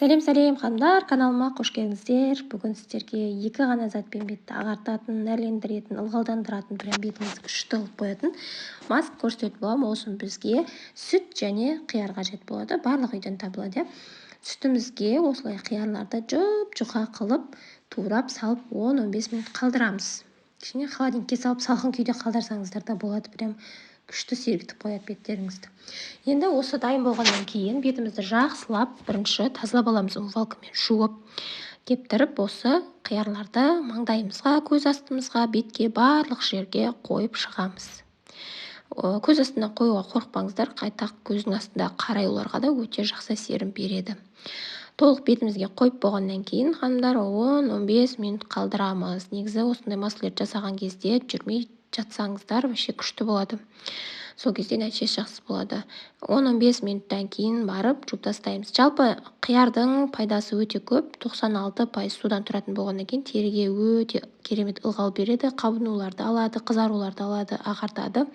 Сәлем, сәлем, ханымдар! Каналыма қош келдіңіздер. Бүгін сіздерге екі ғана затпен бетті ағартатын, нәрлендіретін, ылғалдандыратын, прям бетіңізді күшті қылып қоятын маска көрсететін боламын. Ол үшін бізге сүт және қияр қажет болады. Барлық үйден табылады, иә. Сүтімізге осылай қиярларды жұп-жұқа қылып турап салып, 10-15 минут қалдырамыз. Кішкене холодильникке салып, салқын күйде қалдырсаңыздар да болады. Прям күшті сергітіп қояды беттеріңізді. Енді осы дайын болғаннан кейін бетімізді жақсылап бірінші тазалап аламыз. Умывалкамен жуып, кептіріп, осы қиярларды маңдайымызға, көз астымызға, бетке, барлық жерге қойып шығамыз. Көз астына қоюға қорықпаңыздар, қайта көздің астындағы қараюларға да өте жақсы әсерін береді. Толық бетімізге қойып болғаннан кейін, ханымдар, 10-15 минут қалдырамыз. Негізі осындай маскалерді жасаған кезде жүрмей жатсаңыздар, вообще күшті болады. Сол кезде нәтижесі жақсы болады. 10-15 минуттан кейін барып жуып тастаймыз. Жалпы қиярдың пайдасы өте көп. 96% судан тұратын болғаннан кейін теріге өте керемет ылғал береді, қабынуларды алады, қызаруларды алады, ағартады,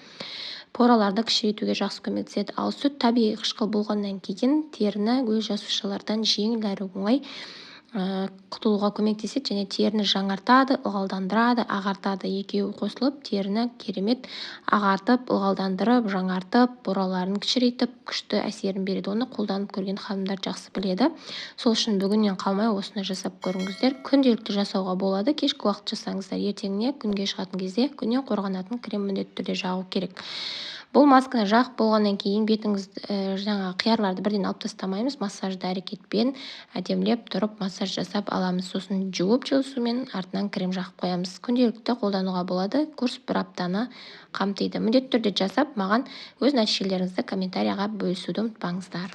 пораларды кішірейтуге жақсы көмектеседі. Ал сүт табиғи қышқыл болғаннан кейін теріні өз жасушалардан жеңіл әрі оңай құтылуға көмектеседі және теріні жаңартады, ылғалдандырады, ағартады. Екеуі қосылып, теріні керемет ағартып, ылғалдандырып, жаңартып, пораларын кішірейтіп, күшті әсерін береді. Оны қолданып көрген ханымдар жақсы біледі. Сол үшін бүгіннен қалмай осыны жасап көріңіздер. Күнделікті жасауға болады. Кешкі уақыт жасаңыздар, ертеңіне күнге шығатын кезде күннен қорғанатын крем міндетті түрде жағу керек. Бұл масканы жағып болғаннан кейін бетіңіз, жаңағы қиярларды бірден алып тастамаймыз. Массажды әрекетпен әдемілеп тұрып массаж жасап аламыз. Сосын жуып жылы сумен, артынан крем жағып қоямыз. Күнделікті қолдануға болады. Курс бір аптаны қамтиды. Міндетті түрде жасап, маған өз нәтижелеріңізді комментарияға бөлісуді ұмытпаңыздар.